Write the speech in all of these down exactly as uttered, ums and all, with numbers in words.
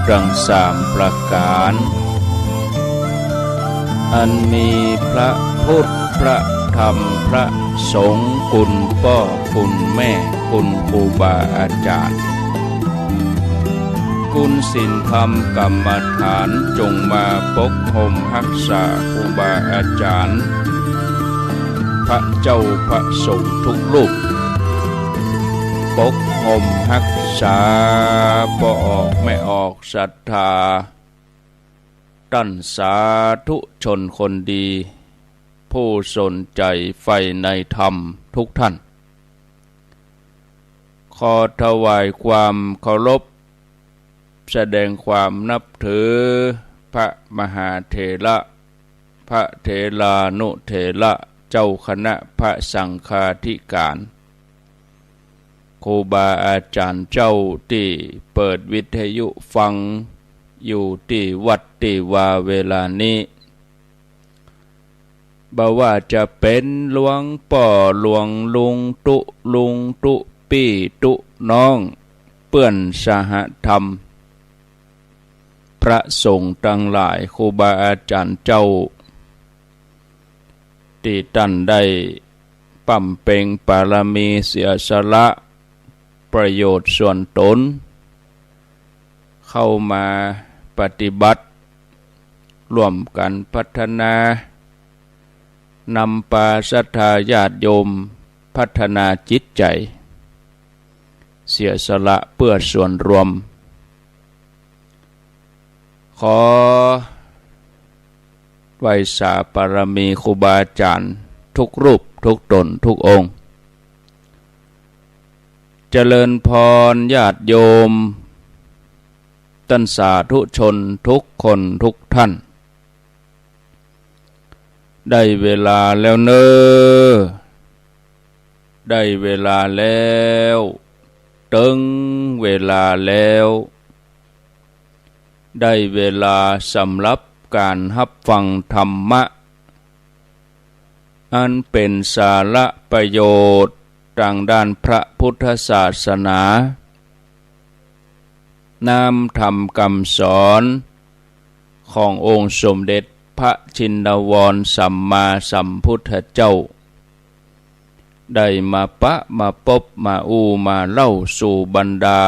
ตังสามประก๋าน อันมีพระพุทธ พระธรรม พระสงฆ์ คุณป้อ คุณแม่ คุณครูบาอาจ๋ารย์ คุณศีลธรรมกรรมฐาน จงมาปกห่มฮักษาครูบาอาจ๋ารย์ พระเจ้าพระสงฆ์ทุกรูป ปกห่มฮักษาป้อออกแม่ออกศรัทธา ต้านสาธุชนคนดี ผู้สนใจ๋ใฝ่ในธรรมทุกท่าน ขอถวายความเคารพ แสดงความนับถือ พระมหาเถระ พระเถรานุเถระ เจ้าคณะพระสังฆาธิการ ครูบาอาจ๋ารย์เจ้าตี้เปิดวิทยุฟังอยู่ตี้วัดตี้วาเวลานี้ บ่ว่าจะเป๋นหลวงป้อ หลวงลุงตุ๊ ลุงตุ๊ปี้ ตุ๊น้อง เปื้อนสหธรรม พระสงฆ์ตังหลาย ครูบาอาจ๋ารย์เจ้า ตี้ต้านได้บำเพ็ญปารมีเสียสละประโยชน์ส่วนตน เข้ามาปฏิบัติ ร่วมกั๋นพัฒนา นำปาศรัทธาญาติโยมพัฒนาจิตใจ๋ เสียสละเปื้อส่วนรวม ขอไหว้สาปารมีครูบาอาจ๋ารย์ทุกรูปทุกต๋นทุกองค์ เจริญพรญาติโยม ต้านสาธุชนทุกคนทุกท่าน ได้เวลาแล้วเน่อ ได้เวลาแล้ว เติงเวลาแล้ว ได้เวลาสำหรับก๋านฮับฟังธรรมะ อันเป๋นสาระประโยชน์ตางด้านพระพุทธศาสนา น้ำธรรมกำสอนขององค์สมเด็จพระชินวรสัมมาสัมพุทธเจ้า ได้มาปะมาปบมาอู้มาเล่าสู่บรรดา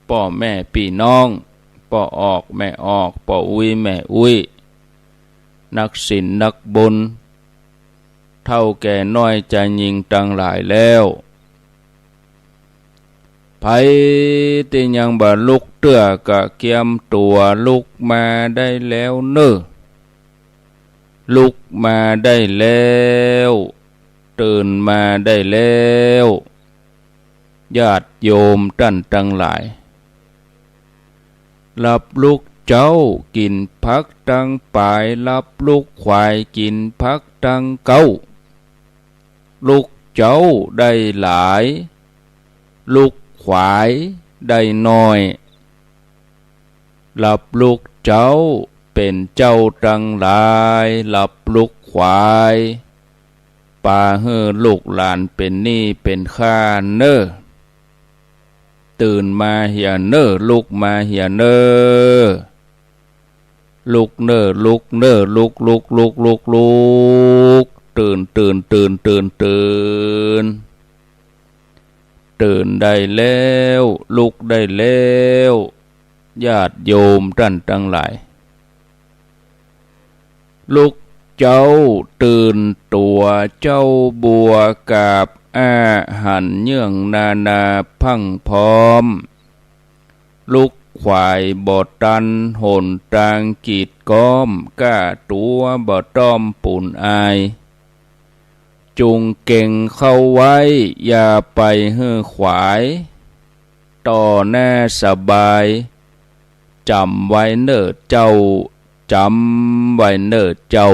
ป้อแม่ปี้น้อง ป้อออกแม่ออก ป้ออุ๊ยแม่อุ๊ย นักศีลนักบุญ เฒ่าแก่น้อยจายญิงตังหลายแล้ว ใผตี้ยังบ่ลุกเตื้อกะเกียมตั๋วลุกมาได้แล้วเน่อ ลุกมาได้แล้ว ตื่นมาได้แล้ว ญาติโยมต้านตังหลาย หลับลุกเจ๊ากิ๋นผักตังป๋าย หลับลุกขวายกิ๋นผักตังเก๊า ลุกเจ๊าได้หลาย ลุกขวายได้น้อย หลับลุกเจ๊าเป๋นเจ้าตังหลาย หลับลุกขวาย ปาหื้อลูกหลานเป๋นหนี้เป๋นค่าเน่อ ตื่นมาเหียเน่อ ลุกมาเหียเน่อ ลุกเน่อ ลุกเน่อ ลุก ลุก ลุก ลุก ลุก ตื่น ตื่น ตื่น ตื่น ตื่น ตื่นได้แล้ว ลุกได้แล้ว ญาติโยมต้านตังหลาย ลุกเจ๊าตื่นตั๋ว เจ๊าบัวกาบอาหันเยื่องนานาพรั่งพร้อม ลุกขวายบ่ตันหนตางกีดก๊อม ก้าตั๋วบ่ต้อมปูนอาย จุงเก็งเข้าไว้อย่าไปหื้อขวาย ต่อหน้าสบาย จ๋ำไว้เน่อเจ้า จ๋ำไว้เน่อเจ้า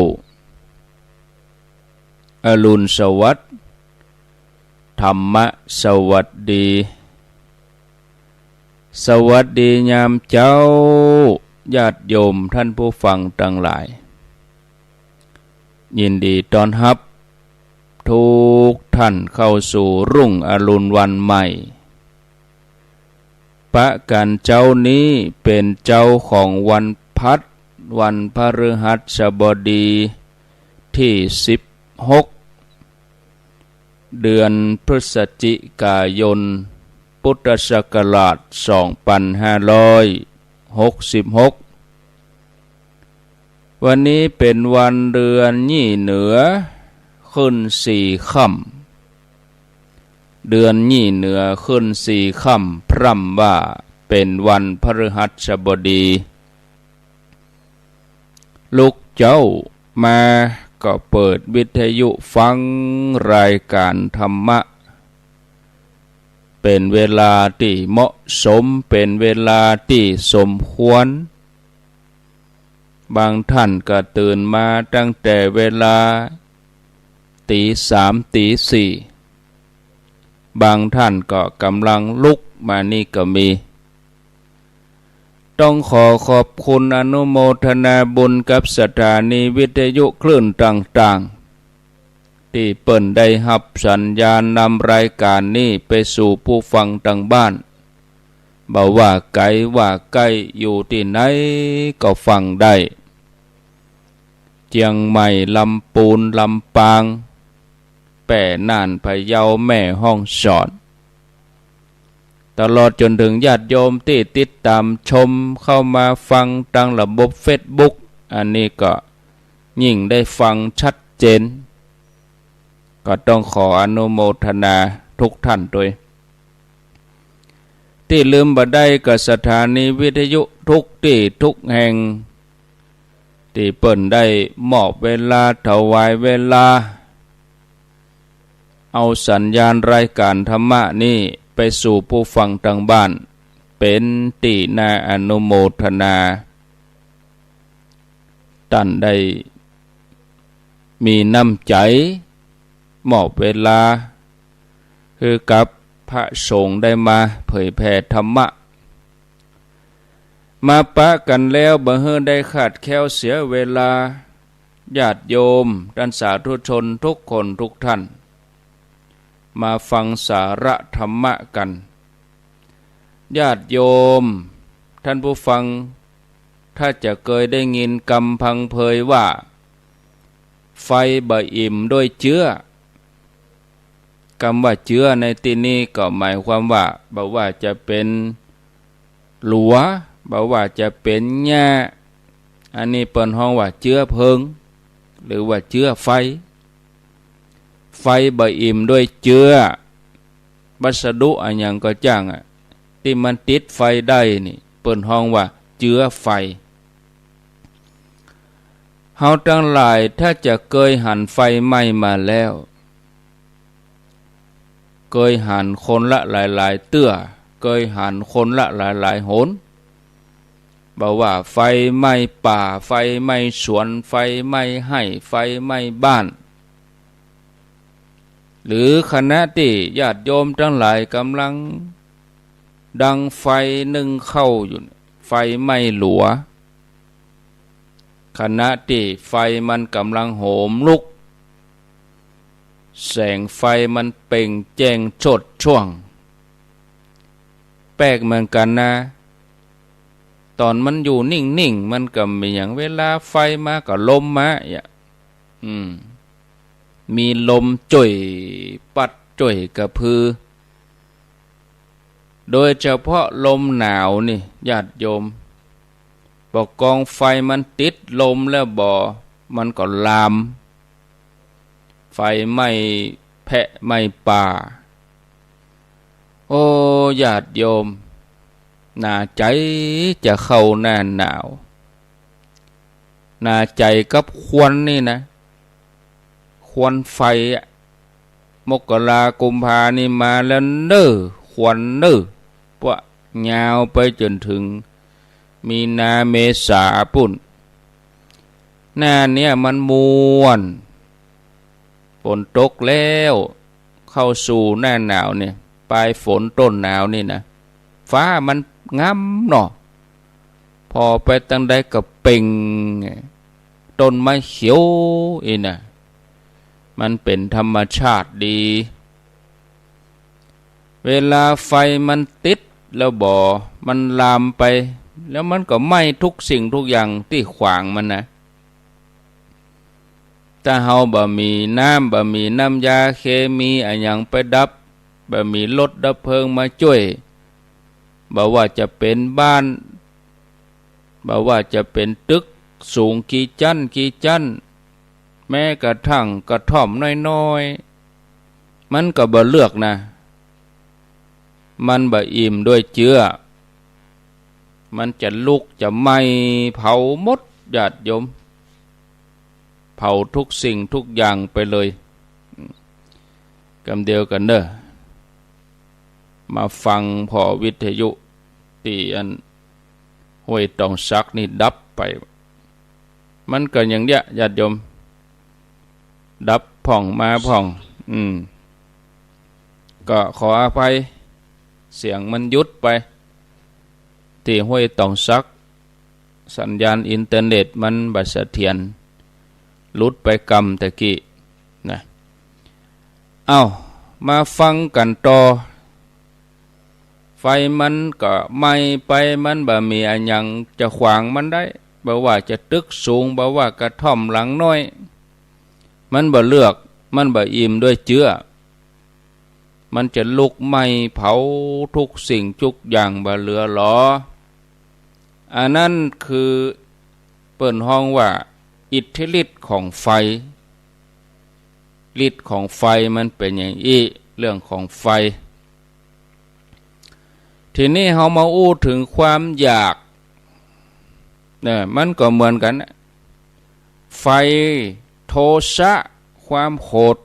อรุณสวัสดิ์ ธรรมะสวัสดี สวัสดียามเจ๊า ญาติโยมต้านผู้ฟังตังหลาย ยินดีต้อนฮับทุกท่านเข้าสู่รุ่งอรุณวันใหม่ ประก๋านเจ๊านี้เป๋นเจ๊าของวันพัด วันพฤหัสบดีตี้สิบหก เดือนพฤศจิกายน พุทธศักราชสองปันห้าร้อยหกสิบหก วันนี้เป๋นวันเดือนยี่เหนือขึ้นสี่ค่ำ เดือนยี่เหนือขึ้นสี่ค่ำ พร่ำว่าเป๋นวันพฤหัสบดี ลุกเจ๊ามาก็เปิดวิทยุฟังรายก๋านธรรมะ เป๋นเวลาตี้เหมาะสม เป๋นเวลาตี้สมควร บางท่านก็ตื่นมาตั้งแต่เวลาตี๋สามตี๋สี่ บางท่านก็ก๋ำลังลุกมานี่ก็มี ต้องขอขอบคุณอนุโมทนาบุญกับสถานีวิทยุคลื่นต่างๆ ตี้เปิ้นได้ฮับสัญญาณนำรายก๋านนี้ไปสู่ผู้ฟังตางบ้าน บ่ว่าไก๋ว่าใก้ อยู่ตี้ไหนก็ฟังได้ เจียงใหม่ ลำปูน ลำปาง แป้ น่าน พะเยา แม่ฮ่องสอน ตลอดจ๋นเถิงญาติโยมตี้ติดต๋ามชมเข้ามาฟังตางระบบเฟซบุ๊ก อันนี้ก็ยิ่งได้ฟังชัดเจน ก็ต้องขออนุโมทนาทุกท่านตวย ตี้ลืมบ่ได้ก็สถานีวิทยุทุกตี้ทุกแห่ง ตี้เปิ้นได้มอบเวลา ถวายเวลา เอาสัญญาณรายก๋านธรรมะนี้ไปสู่ผู้ฟังตางบ้าน เป๋นตี้น่าอนุโมทนา ต้านได้มีน้ำใจ๋มอบเวลาหื้อกับพระสงฆ์ได้มาเผยแผ่ธรรมะ มาปะกั๋นแล้วบ่หื้อได้ขาดแคลนเสียเวลา ญาติโยมต้านสาธุชนทุกคนทุกท่าน มาฟังสาระธรรมะกั๋น ญาติโยมต้านผู้ฟัง ถ้าจะเกยได้ยินกำพังเพยว่า ไฟบ่อิ่มด้วยเจื๊อ กำว่าเจื๊อในตี้นี้ก็หมายความว่า บ่ว่าจะเป๋นหลัว บ่ว่าจะเป๋นหญ้า อันนี้เปิ้นฮ้องว่าเจื๊อเพลิง หรือว่าเจื๊อไฟ ไฟบ่อิ่มด้วยเจื๊อ วัสดุอะหยังก็จ้างอะ ตี้มันติดไฟได้นี่ เปิ้นฮ้องว่าเจื๊อไฟ เฮาตังหลายถ้าจะเกยหันไฟไหม้มาแล้ว เกยหันคนละหลายๆ เตื้อ เกยหันคนละหลายๆ หน บ่ว่าไฟไหม้ป่า ไฟไหม้สวน ไฟไหม้ไฮ่ ไฟไหม้บ้าน หรือขณะตี้ญาติโยมตังหลายก๋ำลังดังไฟนึ่งข้าวอยู่ ไฟไหม้หลัว ขณะตี้ไฟมันก๋ำลังโหมลุก แสงไฟมันเปล่งแจ้งโชติช่วง แปลกเหมือนกั๋นนะ ต๋อนมันอยู่นิ่งๆ มันก็บ่มีหยัง เวลาไฟมาก็ลมมา เยียะ อืม มีลมจ้วยปั๊ดจ้วยกระพือ โดยเฉพาะลมหนาวนี่ ญาติโยม ปอก๋องไฟมันติดลมแล้วบ่ มันก็ลาม ไฟไหม้แพะไหม้ป่า โอ้ ญาติโยม หน้าใจ๋จะเข้าหน้าหนาว หน้าใจ๋กับควันนี่นะ ควันไฟอะ มกรากุมภานี่มาแล้วเน่อ ควันเน่อ ปะยาวไปจ๋นเถิงมีนาเมษาปู้น หน้าเนี้ยมันม่วน ฝนตกแล้ว เข้าสู่หน้าหนาวเนี่ย ปลายฝนต้นหนาวนี่นะ ฟ้ามันงามเนาะ ผ่อไปตางใดก็เปล่ง ต้นไม้เขียวอี้นะ มันเป๋นธรรมชาติดี เวลาไฟมันติด แล้วบ่อมันลามไป แล้วมันก็ไหม้ทุกสิ่งทุกอย่างตี้ขวางมันนะ ถ้าเฮาบ่มีน้ำ บ่มีน้ำยาเคมีอะหยังไปดับ บ่มีรถดับเพลิงมาจ้วย บ่ว่าจะเป๋นบ้าน บ่ว่าจะเป๋นตึกสูงกี่จั๊นกี่จั๊น แม้กระทั่งกระท่อมน้อยๆ มันก็บ่เลือกนะ มันบ่อิ่มด้วยเจื้อ มันจะลุกจะไหม้เผาหมด ญาติโยม เผาทุกสิ่งทุกอย่างไปเลย กำเดียวกั๋นเน่อ มาฟังผ่อวิทยุตี้อันห้วยตองสักนี่ดับไป มันก็อย่างเนี้ย ญาติโยม ดับพ่องมาพ่อง อืม ก็ขออภัย เสียงมันหยุดไป ตี้ห้วยตองสัก สัญญาณอินเทอร์เน็ตมันบ่เสถียร หลุดไปกำตะกี้นะ เอ้า มาฟังกั๋นต่อ ไฟมันก็ไหม้ไป มันบ่มีอะหยังจะขวางมันได้ บ่ว่าจะตึกสูง บ่ว่ากระท่อมหลังน้อย มันบ่เลือก มันบ่อิ่มด้วยเจื้อ มันจะลุกไหม้เผาทุกสิ่งทุกอย่างบ่เหลือหลอ อันนั้นคือเปิ้นฮ้องว่าอิทธิฤทธิ์ของไฟ ฤทธิ์ของไฟมันเป๋นอย่างอี้ เรื่องของไฟ ทีนี้เฮามาอู้เถิงความอยาก เนี่ย มันก็เหมือนกั๋น ไฟ โทสะ ความโขด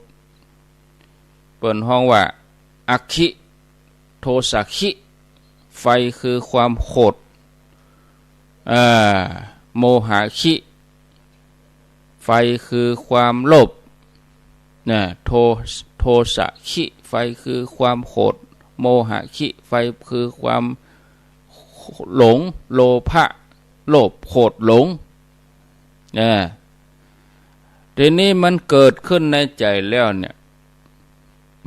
เปิ้นฮ้องว่า อะคิ โทสะคิ ไฟคือความโขด อ่า โมหะคิ ไฟคือความโลภ นะ โท โทสะคิ ไฟคือความโขด โมหะคิ ไฟคือความหลง โลภะ โลภ โขด หลง นะ ทีนี้มันเกิดขึ้นในใจ๋แล้วเนี่ย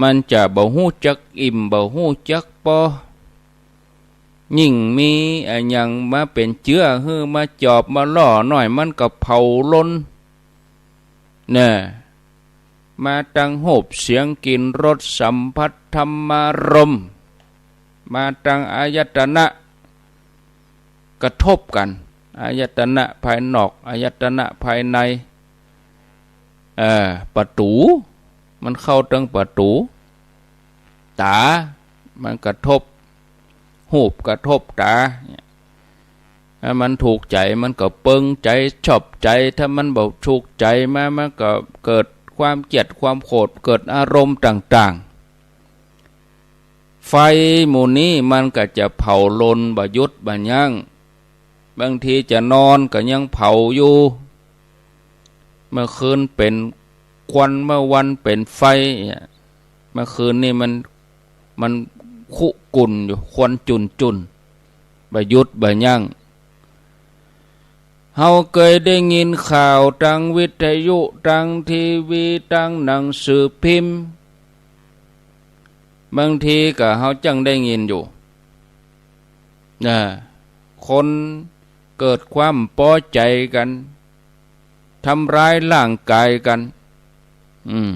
มันจะบ่ฮู้จักอิ่ม บ่ฮู้จักปอ ยิ่งมีอะหยังมาเป๋นเจื้อหื้อ มาจอบมาล่อหน้อย มันก็เผาลน แน่ มาตังฮูป เสียง กลิ่น รส สัมผัส ธรรมารมณ์ มาตังอายตนะ กระทบกั๋น อายตนะภายนอก อายตนะภายใน เอ่อ ประตู๋ มันเข้าตังประตู๋ ต๋า มันกระทบ ฮูปกระทบต๋า ถ้ามันถูกใจ๋ มันก็เปิงใจ๋ ชอบใจ๋ ถ้ามันบ่ถูกใจ๋มา มันก็เกิดความเกลียด ความโขด เกิดอารมณ์ต่างๆ ไฟหมู่นี้มันก็จะเผาลนบ่หยุดบ่ยั้ง บางทีจะนอนก็ยังเผาอยู่ เมื่อคืนเป๋นควัน เมื่อวันเป๋นไฟเนี่ย เมื่อคืนนี่มัน มันคุกรุ่นอยู่ ควันจุ่นๆ บ่หยุดบ่ยั้ง เฮาเกยได้ยินข่าวตังวิทยุ ตังทีวี ตังหนังสือพิมพ์ บางทีก็เฮาจั้งได้ยินอยู่ นะ คนเกิดความปอใจ๋กั๋น ทำร้ายร่างกายกั๋น อืม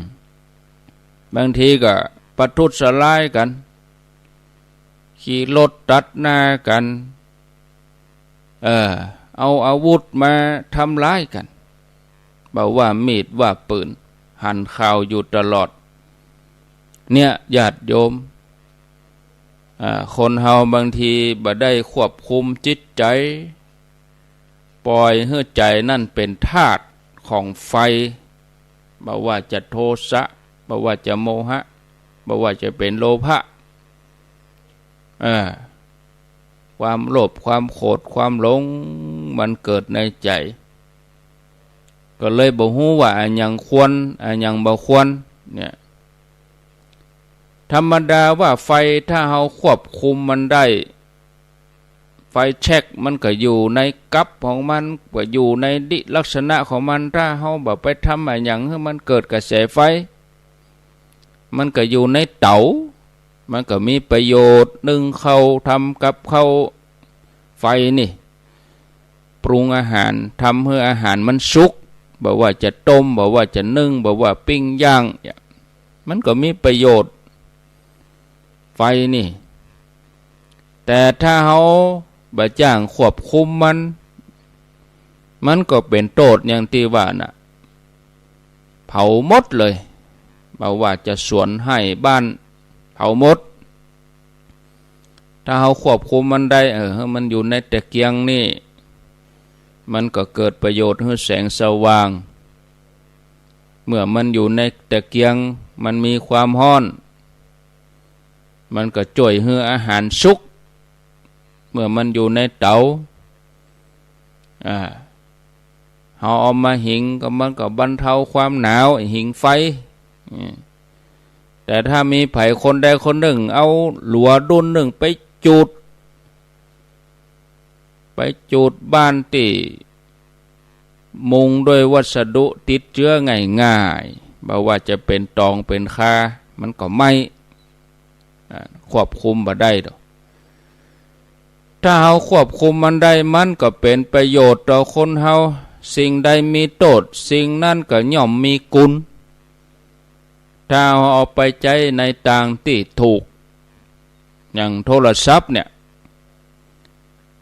บางทีก็ประทุษร้ายกั๋น ขี่รถตัดหน้ากั๋น เออ เอาอาวุธมาทำร้ายกั๋น บ่ว่ามีดว่าปืน หันข่าวอยู่ตลอด เนี่ย ญาติโยม อ่า คนเฮาบางทีบ่ได้ควบคุมจิตใจ๋ ปล่อยหื้อใจ๋นั้นเป๋นทาสของไฟ บ่ว่าจะโทสะ บ่ว่าจะโมหะ บ่ว่าจะเป๋นโลภะ เออ ความโลภ ความโขด ความหลง มันเกิดในใจ๋ ก็เลยบ่ฮู้ว่าอะหยังควร อะหยังบ่ควร เนี่ย ธรรมดาว่าไฟถ้าเฮาควบคุมมันได้ ไฟแช็กมันก็อยู่ในกับของมัน ก็อยู่ในดิลักษณะของมัน ถ้าเฮาบ่ไปทำอะหยังหื้อมันเกิดกระแสไฟ มันก็อยู่ในเต๋า มันก็มีประโยชน์ นึ่งข้าว ทำกับข้าว ไฟนี่ ปรุงอาหาร ทำหื้ออาหารมันสุก บ่ว่าจะต้ม บ่ว่าจะนึ่ง บ่ว่าปิ้งย่าง เนี่ย มันก็มีประโยชน์ ไฟนี่ แต่ถ้าเฮาบ่จ้างควบคุมมัน มันก็เป๋นโต้ษอย่างตี้ว่าน่ะ เผาหมดเลย บ่ว่าจะสวนไฮ่บ้าน เผาหมด ถ้าเฮาควบคุมมันได้ เออ หื้อมันอยู่ในตะเกียงนี่ มันก็เกิดประโยชน์ หื้อแสงสว่าง เมื่อมันอยู่ในตะเกียง มันมีความฮ้อน มันก็จ้วยหื้ออาหารสุก เมื่อมันอยู่ในเต๋า อ่า เฮาเอามาหิงก็มันก็บรรเทาความหนาว ไอ้หิงไฟ อืม แต่ถ้ามีใผคนใดคนนึ่ง เอาหลัวดุ้นนึ่งไปจูด ไปจูดบ้านตี้มุงด้วยวัสดุติดเจื้อง่ายๆ บ่ว่าจะเป๋นตองเป๋นคา มันก็ไหม้ อ่า ควบคุมบ่ได้ดอก ถ้าเฮาควบคุมมันได้ มันก็เป๋นประโยชน์ต่อคนเฮา สิ่งใดมีโต้ษ สิ่งนั้นก็ย่อมมีกุณ ถ้าเฮาเอาไปใจ๊ในตางตี้ถูก อย่างโทรศัพท์เนี่ย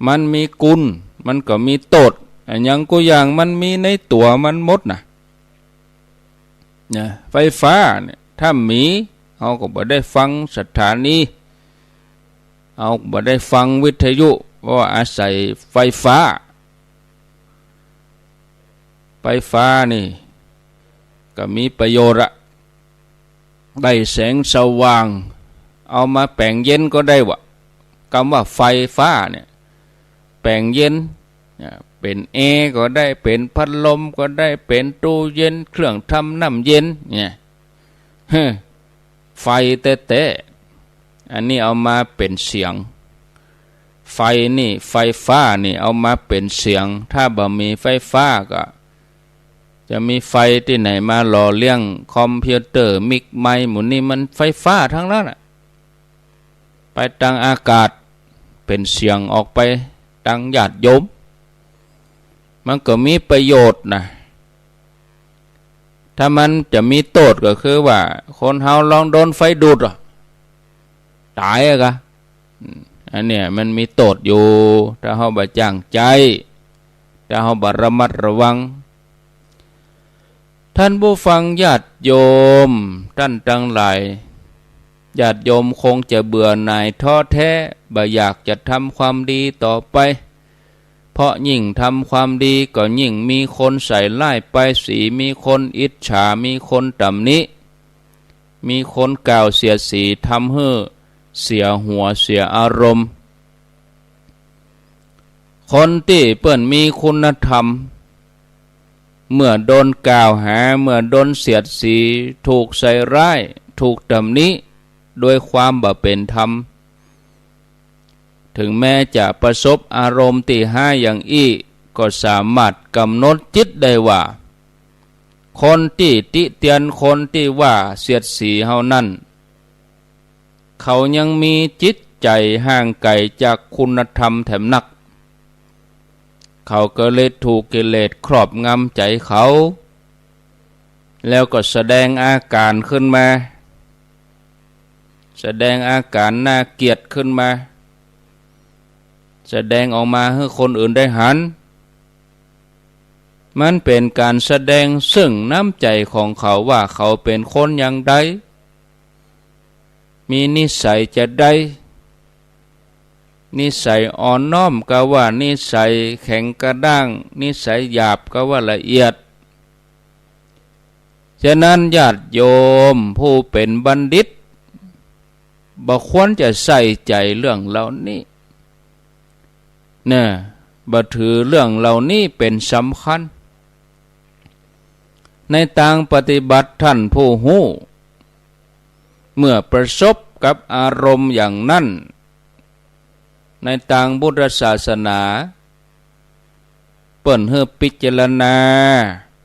มันมีกุณ มันก็มีโต้ษ อะหยังกู้อย่างมันมีในตั๋วมันหมดน่ะ นะ ไฟฟ้าเนี่ย ถ้ามี เฮาก็บ่ได้ฟังสถานี เฮาก็บ่ได้ฟังวิทยุ เพราะว่าอาศัยไฟฟ้า ไฟฟ้านี่ก็มีประโยชน์อะ ได้แสงสว่าง เอามาแป๋งเย็นก็ได้วะ กำว่าไฟฟ้าเนี่ย แป๋งเย็น เนี่ย เป๋นแอร์ก็ได้ เป๋นพัดลมก็ได้ เป๋นตู้เย็น เครื่องทำน้ำเย็น เนี่ย เฮ้อ ไฟแต๊ๆ อันนี้เอามาเป๋นเสียง ไฟนี่ ไฟฟ้านี่เอามาเป๋นเสียง ถ้าบ่มีไฟฟ้าก็ จะมีไฟตี้ไหนมาหล่อเลี้ยงคอมพิวเตอร์ มิกไมค์ หมู่นี้มันไฟฟ้าทั้งนั้นน่ะ ไปตางอากาศ เป๋นเสียงออกไปตางญาติโยม มันก็มีประโยชน์น่ะ ถ้ามันจะมีโต้ษก็คือว่า คนเฮาลองโดนไฟดูดอะ ต๋ายอะกะ อืม อันเนี้ยมันมีโต้ษอยู่ ถ้าเฮาบ่จ้างใจ๊ ถ้าเฮาบ่ระมัดระวัง ท่านผู้ฟังญาติโยม ท่านตังหลาย ญาติโยมคงจะเบื่อหน่ายท้อแท้ บ่อยากจะทำความดีต่อไป เพราะยิ่งทำความดีก็ยิ่งมีคนใส่ร้ายป้ายสี มีคนอิจฉา มีคนตำหนิ มีคนกล่าวเสียดสี ทำหื้อเสียหัวเสียอารมณ์ คนตี้เปิ้นมีคุณธรรม เมื่อโดนกล่าวหา เมื่อโดนเสียดสี ถูกใส่ร้าย ถูกตำหนิ โดยความบ่เป๋นธรรม ถึงแม้จะประสบอารมณ์ตี้ฮ้ายอย่างอี้ ก็สามารถกำหนดจิตได้ว่า คนตี้ติเตียน คนตี้ว่าเสียดสีเฮานั้น เขายังมีจิตใจ๋ห่างไก๋จากคุณธรรมแถมนัก เขาก็เลยถูกกิเลสครอบงำใจ๋เขา แล้วก็แสดงอาก๋านขึ้นมา แสดงอาก๋านน่าเกลียดขึ้นมา แสดงออกมาหื้อคนอื่นได้หัน มันเป๋นก๋านแสดงเซิ่งน้ำใจ๋ของเขาว่าเขาเป๋นคนอย่างใด มีนิสัยจะใด นิสัยอ่อนน้อมกาว่า นิสัยแข็งกระด้าง นิสัยหยาบกาว่าละเอียด ฉะนั้นญาติโยมผู้เป๋นบัณฑิต บ่ควรจะใส่ใจ๋เรื่องเหล่านี้ เน่อ บ่ถือเรื่องเหล่านี้เป๋นสำคัญ ในตางปฏิบัติท่านผู้ฮู้ เมื่อประสบกับอารมณ์อย่างนั้น ในตางพุทธศาสนา เปิ้นหื้อพิจารณา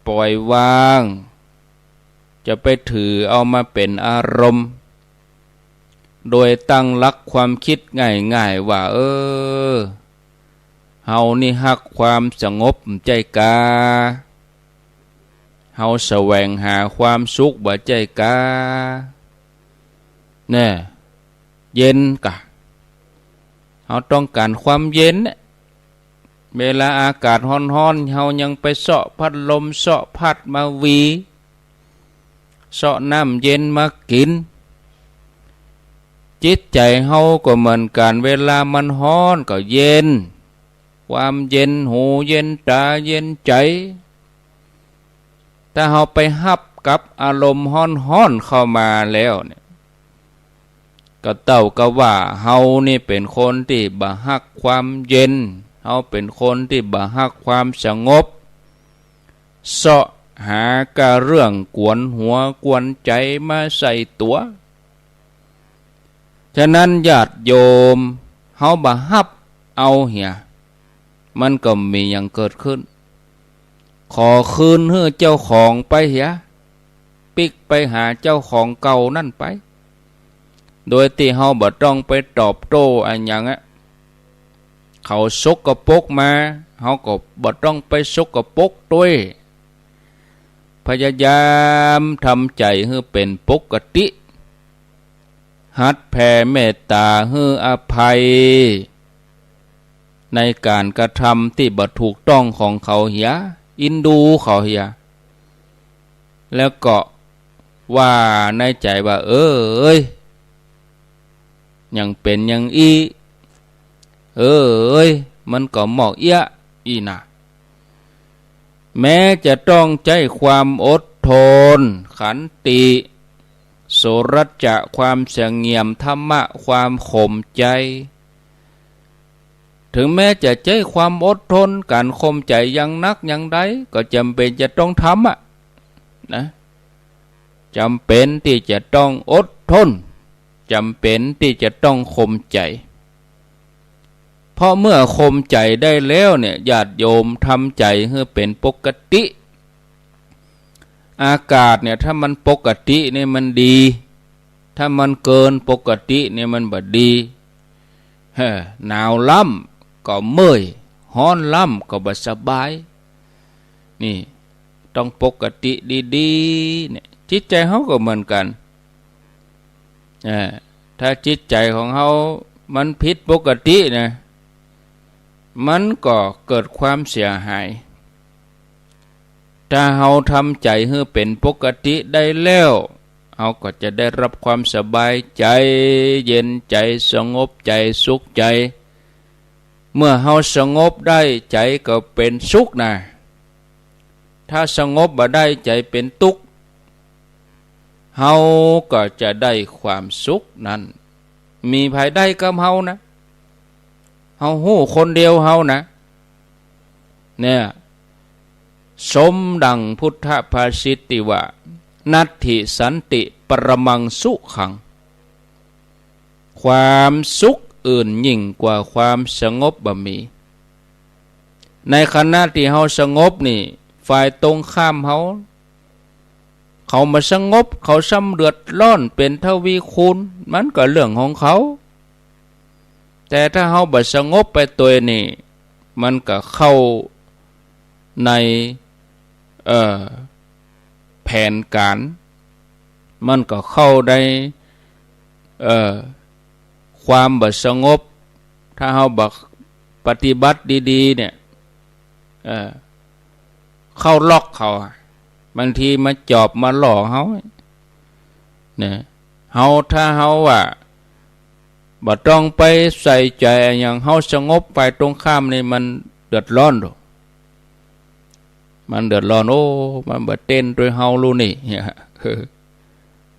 ปล่อยวาง จะไปถือเอามาเป๋นอารมณ์ โดยตั้งหลักความกึ๊ดง่ายๆ ว่า เออ เฮานี่ฮักความสงบบ่ใจ้กา เฮาแสวงหาความสุขบ่ใจ้กา แน่ เย็นกา เฮาต้องก๋านความเย็นเนี่ย เวลาอากาศฮ้อนๆ เฮายังไปเซาะพัดลม เซาะพัดมาหวี เซาะน้ำเย็นมากิ๋น จิตใจ๋เฮาก็เหมือนกั๋น เวลามันฮ้อนก็เย็น ความเย็นหูเย็นต๋าเย็นใจ๋ ถ้าเฮาไปฮับกับอารมณ์ฮ้อนๆ เข้ามาแล้วเนี่ย ก็เต้ากับว่าเฮานี่เป๋นคนตี้บ่ฮักความเย็น เฮาเป๋นคนตี้บ่ฮักความสงบ เซาะหาก้าเรื่องกวนหัวกวนใจ๋มาใส่ตั๋ว ฉะนั้นญาติโยม เฮาบ่ฮับเอาเหีย มันก็บ่มีหยังเกิดขึ้น ขอคืนหื้อเจ้าของไปเหีย ปิ๊กไปหาเจ้าของเก่านั้นไป โดยตี้เฮาบ่ต้องไปตอบโต้อะหยังอะ เขาสกปรกมา เฮาก็บ่ต้องไปสกปรกตวย พยายามทำใจ๋หื้อเป๋นปกติ หัดแผ่เมตต๋าหื้ออภัย ในก๋านกระทำตี้บ่ถูกต้องของเขาเหีย อินดูเขาเหีย แล้วก็ว่าในใจ๋ว่า เออเอ้ย หยังเป๋นอย่างอี้ เออเอ้ย มันก็หมอกเอี้ยะอี้นา แม้จะต้องใจ๊ความอดทน ขันติ โสรัจจะ ความเสงี่ยม ธรรมะ ความข่มใจ๋ ถึงแม้จะใจ๊ความอดทน ก๋านข่มใจ๋อย่างนักอย่างใด ก็จ๋ำเป๋นจะต้องทำอะ นะ จ๋ำเป๋นตี้จะต้องอดทน จ๋ำเป๋นตี้จะต้องข่มใจ๋ เพราะเมื่อข่มใจ๋ได้แล้วเนี่ย ญาติโยม ทำใจ๋หื้อเป๋นปกติ อากาศเนี่ย ถ้ามันปกติเนี่ยมันดี ถ้ามันเกินปกติเนี่ยมันบ่ดี เฮ้อ หนาวล้ำก็เมื่อย ฮ้อนล้ำก็บ่สบาย นี่ ต้องปกติดีๆ เนี่ย จิตใจ๋เฮาก็เหมือนกั๋น เออ ถ้าจิตใจ๋ของเฮามันผิดปกตินะ มันก็เกิดความเสียหาย ถ้าเฮาทำใจ๋หื้อเป๋นปกติได้แล้ว เฮาก็จะได้รับความสบายใจ๋ เย็นใจ๋ สงบใจ๋ สุขใจ๋ เมื่อเฮาสงบได้ ใจ๋ก็เป๋นสุขนะ ถ้าสงบบ่ได้ ใจ๋เป๋นตุ๊กข์ เฮาก็จะได้ความสุขนั้น บ่มีใผได้กับเฮานะ เฮาฮู้คนเดียวเฮานะ เนี่ย สมดังพุทธภาษิตตี้ว่า นัตถิสันติปรมังสุขัง ความสุขอื่นยิ่งกว่าความสงบบ่มี ในขณะตี้เฮาสงบนี่ ฝ่ายตรงข้ามเฮา เขาบ่สงบ เขาซ้ำเดือดร้อนเป๋นทวีคูณ มันก็เรื่องของเขา แต่ถ้าเฮาบ่สงบไปตวยนี่ มันก็เข้าใน เอ่อ แผนก๋าน มันก็เข้าใน เอ่อ ความบ่สงบ ถ้าเฮาบ่ปฏิบัติดีๆ เนี่ย เอ่อ เข้าล็อกเขาอะ บางทีมาจอบมาหลอกเฮา เนี่ย เฮา ถ้าเฮาว่า บ่ต้องไปใส่ใจ๋อะหยัง เฮาสงบ ฝ่ายตรงข้ามนี่มันเดือดร้อนโด มันเดือดร้อน โอ้ มันบ่เต้นตวยเฮาลูกนี่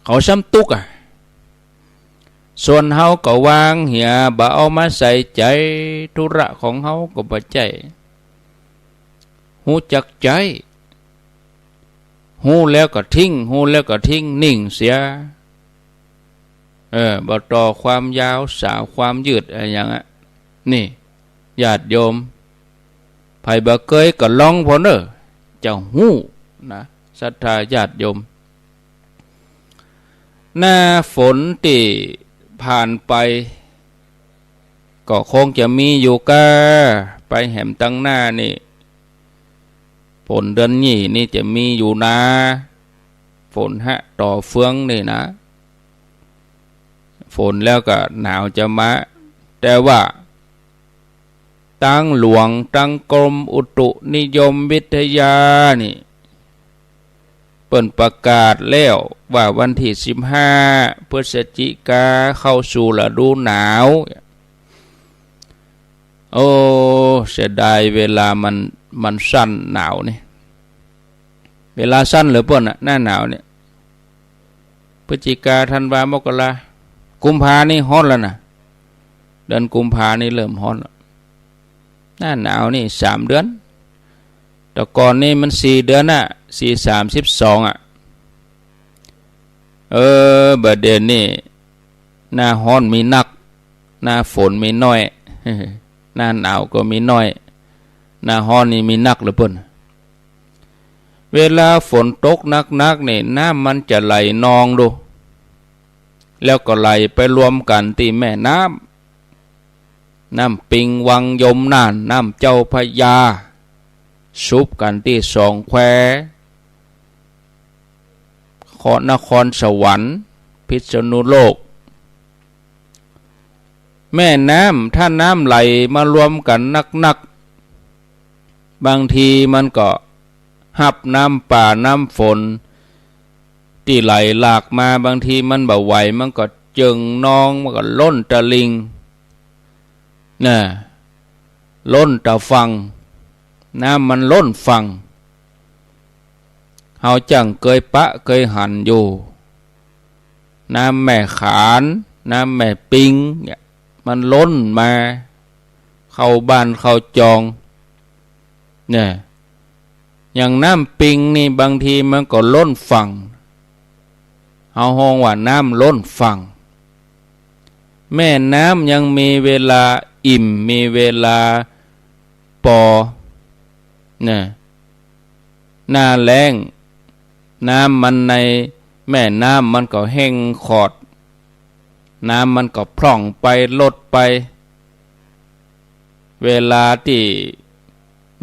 เขาซ้ำตุ๊กข์อะ ส่วนเฮาก็วางเหีย บ่เอามาใส่ใจ๋ ธุระของเฮาก็บ่ใจ้ ฮู้จักใจ๊ ฮู้แล้วก็ทิ้ง ฮู้แล้วก็ทิ้ง นิ่งเสีย เออ บ่ต่อความยาว สาวความยืดอะหยังอะ นี่ ญาติโยม ใผบ่เกยก็ลองผ่อเน่อ จะฮู้นะ ศรัทธาญาติโยม หน้าฝนตี้ ผ่านไป ก็คงจะมีอยู่ก้า ไปแหมตังหน้านี่ ฝนเดือนยี่นี่จะมีอยู่นา ฝนฮะ ต่อเฟืองนี่นะ ฝนแล้วก็หนาวจะมา แต่ว่า ตังหลวงตังกรมอุตุนิยมวิทยานี่ เปิ้นประกาศแล้วว่าวันตี้สิบห้าพฤศจิกาเข้าสู่ฤดูหนาว โอ้ เสียดายเวลามัน มันสั้นหนาวนี่ เวลาสั้นเหลือเปิ้นน่ะ หน้าหนาวเนี่ย พฤศจิกา ธันวา มกรา กุมภานี่ฮ้อนแล้วนะ เดือนกุมภานี่เริ่มฮ้อนแล้ว หน้าหนาวนี่สามเดือน แต่ก่อนนี่มันสี่เดือนน่ะ สี่สามสิบสองอะ เออ บ่าเดี่ยวนี้ หน้าฮ้อนมีนัก หน้าฝนมีน้อย หน้าหนาวก็มีน้อย หน้าฮ้อนนี่มีนักเหลือเปิ้น เวลาฝนตกหนักๆ นี่ น้ำมันจะไหลนองดู แล้วก็ไหลไปรวมกั๋นตี้แม่น้ำ น้ำปิงวังยมน่าน น้ำเจ้าพระยา สุบกั๋นตี้สองแคว นครสวรรค์ พิษณุโลก แม่น้ำ ถ้าน้ำไหลมารวมกั๋นนักๆ บางทีมันก็ฮับน้ำป่าน้ำฝนตี้ไหลหลากมา บางทีมันบ่ไหว มันก็เจิ่งนอง มันก็ล้นตะลิ่ง น่ะ ล้นตะฝั่ง น้ำมันล้นฝั่ง เฮาจั้งเกยปะเกยหันอยู่ น้ำแม่ขาน น้ำแม่ปิงเนี่ย มันล้นมา เข้าบ้านเข้าจอง เนี่ย อย่างน้ำปิงนี่บางทีมันก็ล้นฝั่ง เฮาฮ้องว่าน้ำล้นฝั่ง แม่น้ำยังมีเวลาอิ่ม มีเวลาปอ น่ะ หน้าแล้ง น้ำมันในแม่น้ำมันก็แห้งขอด น้ำมันก็พร่องไป ลดไป เวลาตี้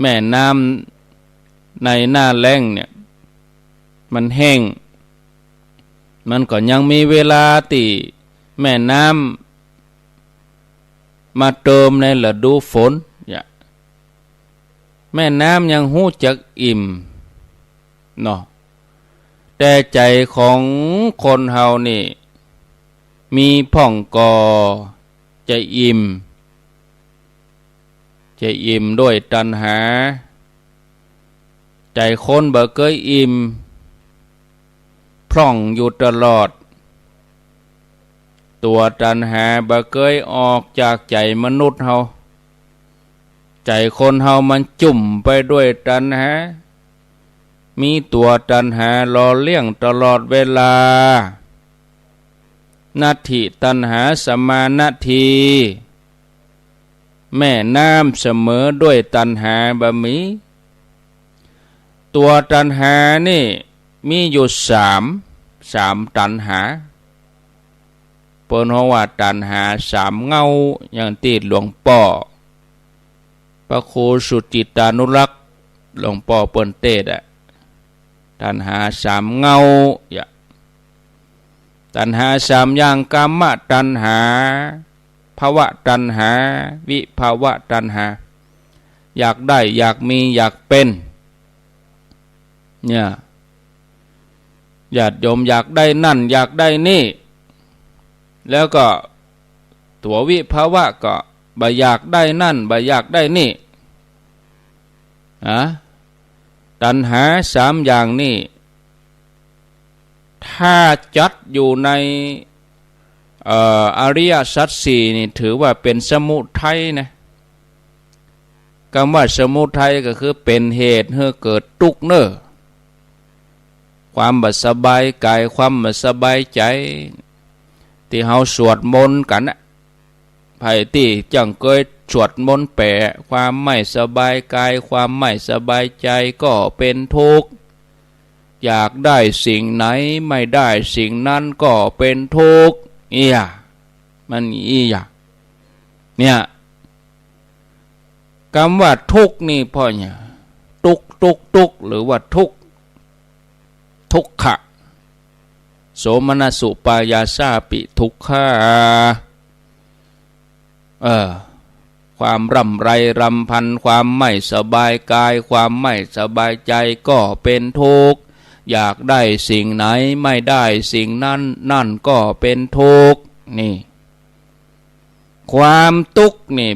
แม่น้ำในหน้าแล้งเนี่ย มันแห้ง มันก็ยังมีเวลาตี้แม่น้ำมาเติมในฤดูฝน เนี่ย แม่น้ำยังฮู้จักอิ่มเนาะ แต่ใจ๋ของคนเฮานี่ มีพ่องก่อจะอิ่ม จะอิ่มด้วยตัณหา ใจ๋คนบ่เกยอิ่ม พร่องอยู่ตลอด ตั๋วตัณหาบ่เกยออกจากใจ๋มนุษย์เฮา ใจ๋คนเฮามันจุ่มไปด้วยตัณหา มีตั๋วตัณหาหล่อเลี้ยงตลอดเวลา นัตถิตัณหาสมานัตถี แม่น้ำเสมอด้วยตัณหาบ่มี ตั๋วตัณหานี่มีอยู่สาม สามตัณหา เปิ้นฮ้องว่าตัณหาสามเหง้า อย่างตี้หลวงป้อ พระครูสุจิตตานุรักษ์ หลวงป้อเปิ้นเตสน์อะ ตัณหาสามเหง้า อย่า ตัณหาสามอย่าง กามตัณหา ภวตัณหา วิภวตัณหา อยากได้ อยากมี อยากเป๋น เนี่ย ญาติโยมอยากได้นั่น อยากได้นี่ แล้วก็ตั๋ววิภวะก็บ่อยากได้นั่น บ่อยากได้นี่ อะ ตัณหาสามอย่างนี่ ถ้าจัดอยู่ใน เอ่อ อริยสัจสี่นี่ถือว่าเป๋นสมุทัยนะ กำว่าสมุทัยก็คือเป๋นเหตุหื้อเกิดตุ๊กข์เน่อ ความบ่สบายก๋าย ความบ่สบายใจ๋ ตี้เฮาสวดมนต์กั๋นนะ ใผตี้จั้งเกยสวดมนต์แป๋ ความไม่สบายกาย ความไม่สบายใจ๋ก็เป๋นทุกข์ อยากได้สิ่งไหนไม่ได้สิ่งนั้นก็เป๋นทุกข์ เนี่ย มันอี้อย่าง เนี่ย กำว่าทุกข์นี่เพราะหยัง ตุ๊ก ตุ๊ก ตุ๊ก หรือว่าทุกข์ ทุกขะ โสมนัสสุปายาสาปิทุกขา เออ ความร่ำไรรำพัน ความไม่สบายกาย ความไม่สบายใจก็เป็นทุกข์ อยากได้สิ่งไหนไม่ได้สิ่งนั้น นั่นก็เป็นทุกข์ นี่ ความตุ๊กข์นี่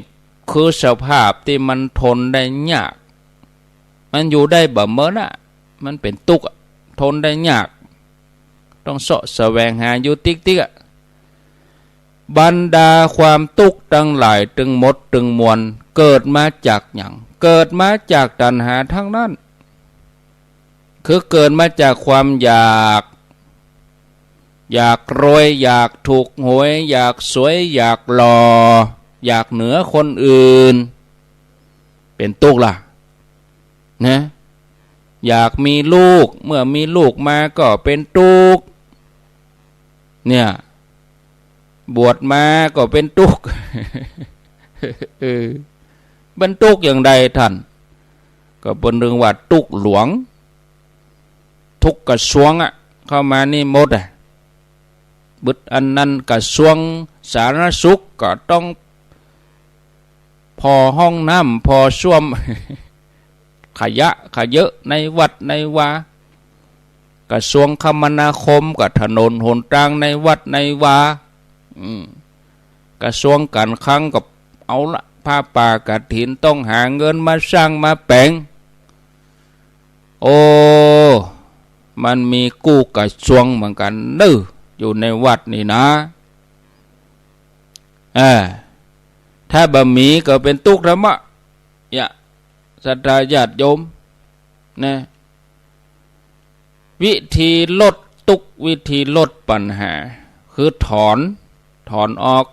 คือสภาพตี้มันทนได้ยาก มันอยู่ได้บ่เมินอะ มันเป๋นตุ๊กข์อะ ทนได้ยาก ต้องเซาะแสวงหาอยู่ติ๊กๆ อะ บรรดาความตุ๊กข์ตังหลายตึงหมดตึงมวล เกิดมาจากหยัง เกิดมาจากตัณหาทั้งนั้น คือเกิดมาจากความอยาก อยากรวย อยากถูกหวย อยากสวย อยากหล่อ อยากเหนือคนอื่น เป๋นตุ๊กข์ละ นะ อยากมีลูก เมื่อมีลูกมาก็เป๋นตุ๊กข์ เนี่ย บวชมาก็เป๋นตุ๊กข์ เออ เป๋นตุ๊กข์อย่างใดท่าน ก็เปิ้นเรียกว่าตุ๊กข์หลวง ทุกกระทรวงอะ เข้ามานี่หมดอะ บึดอันนั้นกระทรวงสาธารณสุขก็ต้องผ่อห้องน้ำ ผ่อส้วม ขยะเขยอะในวัดในวา กระทรวงคมนาคมก็ถนนหนตางในวัดในวา อืม กระทรวงการคลังก็เอาละ ผ้าป่ากฐินต้องหาเงินมาสร้างมาแป๋ง โอ้ มันมีกู้กระทรวงเหมือนกั๋นเน่อ อยู่ในวัดนี่นะ เออ ถ้าบ่มีก็เป๋นตุ๊กข์ธรรมะ เนี่ย ศรัทธาญาติโยม นะ วิธีลดตุ๊กข์ วิธีลดปัญหา คือถอน ถอนออก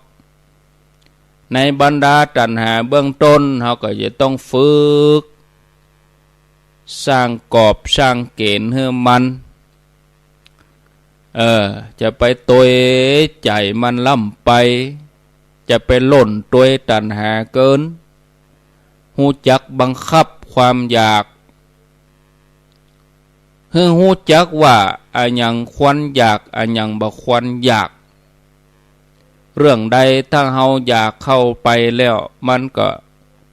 ในบรรดาตัณหาเบื้องต้น เฮาก็จะต้องฝึก สร้างกรอบสร้างเก๋ณฑ์หื้อมัน เออ จะไปตวยใจ๋มันล้ำไป จะไปหล่นตวยตัณหาเกิน ฮู้จักบังคับความอยาก หื้อฮู้จักว่าอะหยังควรอยาก อะหยังบ่ควรอยาก เรื่องใดถ้าเฮาอยากเข้าไปแล้ว มันก็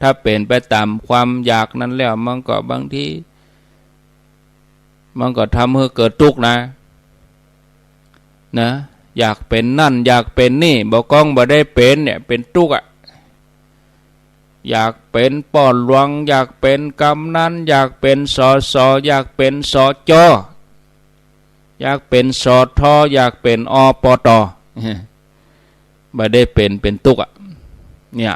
ถ้าเป๋นไปต๋ามความอยากนั้นแล้ว มันก็บางที มันก็ทำหื้อเกิดตุ๊กข์นะ นะ อยากเป๋นนั่น อยากเป๋นนี่ บ่ก้องบ่ได้เป๋นเนี่ย เป๋นตุ๊กข์อะ อยากเป๋นป้อหลวง อยากเป๋นกำนัน อยากเป๋น สส อยากเป๋น สจ อยากเป๋น สท อยากเป๋น อปต บ่ได้เป๋น เป๋นตุ๊กข์อะ เนี่ย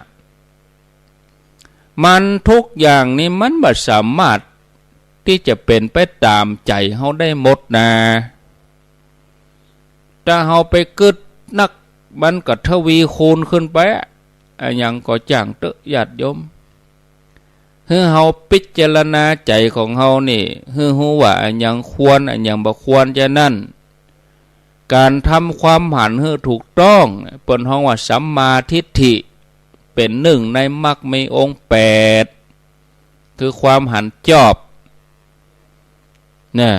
มันทุกอย่างนี่มันบ่สามารถตี้จะเป๋นไปต๋ามใจ๋เฮาได้หมดนา ถ้าเฮาไปกึ๊ดนัก มันก็ทวีคูณขึ้นไปอะ อะหยังก็จ้างเต๊อะญาติโยม หื้อเฮาพิจารณาใจ๋ของเฮานี่ หื้อฮู้ว่าอะหยังควร อะหยังบ่ควร จะนั้น ก๋านทำความหันหื้อถูกต้อง เปิ้นฮ้องว่าสัมมาทิฏฐิ เป๋นนึ่งในมรรคมีองค์แปด คือความหันจอบ นะ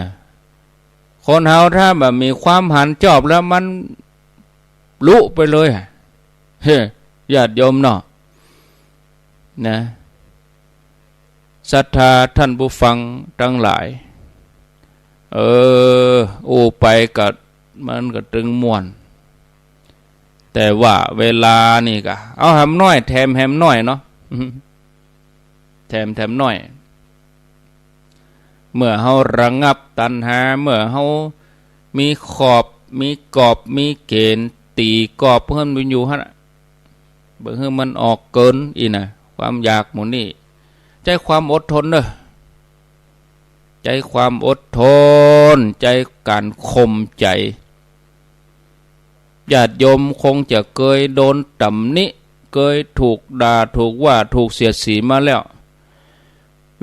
คนเฮาถ้าบ่มีความหันจอบแล้วมันลุไปเลยอะ เฮ้ ญาติโยมเนาะ นะ ศรัทธาท่านผู้ฟังตังหลาย เออ อู้ไปก็ มันก็ตึงม่วน แต่ว่าเวลานี่ก็ เอาแหมน้อย แถมแหมน้อยเนาะ แถมแถมน้อย เมื่อเฮาระงับตัณหา เมื่อเฮามีขอบ มีกอบ มีเก๋ณฑ์ ตี๋กอบหื้อมันอยู่หั้นอะ บ่หื้อมันออกเกินอี้นะ ความอยากหมู่นี้ ใจ๊ความอดทนเน่อ ใจ๊ความอดทน ใจ๊ก๋านข่มใจ๋ ญาติโยมคงจะเกยโดนต๋ำหนิ เกยถูกด่า ถูกว่า ถูกเสียดสีมาแล้ว